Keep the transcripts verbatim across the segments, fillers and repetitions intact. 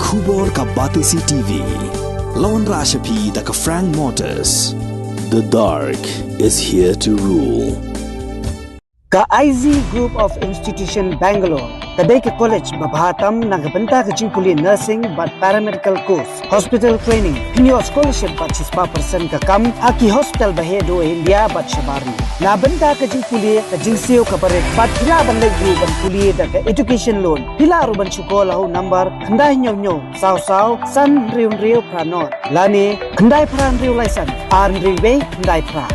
Khubor ka Batesi T V. Lawan Rashapi da ka Frank Motors. The dark is here to rule. Ka I Z Group of Institution Bangalore ka dei ka college ba bha tam na ka bynta ka jingpule nursing bad paramedical course, hospital training, pynïoh scholarship bad shispah percent ka kam ha ki hospital ba heh duh ha India bad shabar ri. Na bynta ka jingpule ka jingsiew ka barit bad phi lah ban leit ruh ban pule da ka education loan. Phi lah ruh ban shu call ha u number khyndai hynñiew hynñiew saw saw san hynriew hynriew phra nod lane khyndai phra hynriew lai san ar hynriew wei khyndai phra.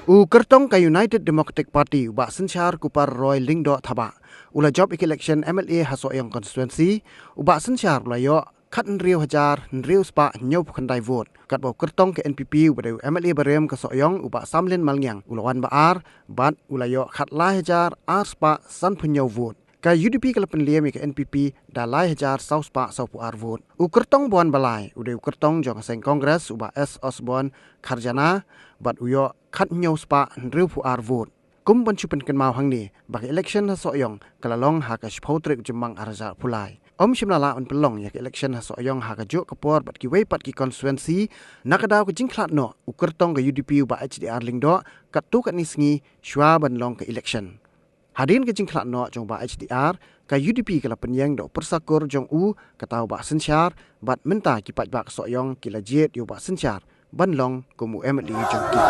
U kyrtong ka United Democratic Party, u Bah Synshar Kupar Roy Lyngdoh Thabah, u la jop ïa ka election M L A ha Sohiong constituency. U Bah Synshar u la ïoh khathynriew hajar hynriew spah hynñiewphew khyndai vote. Katba u kyrtong ka N P P uba dei u M L A barim ka Sohiong, u Bah Samlin Malngiang, u la wan ba ar bad u la ïoh khatlai hajar ar spah sanphew hynñiew vote. Ka U D P ka la pynliem ïa ka N P P da lai hajar saw spah sawphew ar vote. U kyrtong ba wan ba lai u dei u kyrtong jong ka seng Congress, u Bah S Osborne Kharjana, bad u ïoh khathynñiew spah hynriewphew ar vote. Kum ban shu pynkynmaw hangne ba ka election ha Sohiong ka la long ha ka shiphew tarik u Jymmang ar hajar arphew lai. Ym shym la lah ban pynlong ïa ka election ha Sohiong ha kajuh ka por bad kiwei pat ki constituency na ka daw ka jingkhlad noh u kyrtong ka U D P u Bah H D R Lyngdoh katto katne sngi shuwa ban long ka election. Hadien ka jingkhlad noh jong u Bah H D R, ka U D P ka la pynïeng da u pyrsa kur jong u, kata u Bah Synshar, bad mynta ki paidbah ka Sohiong ki la jied ïa u Bah Synshar ban long kum u M L A jong ki.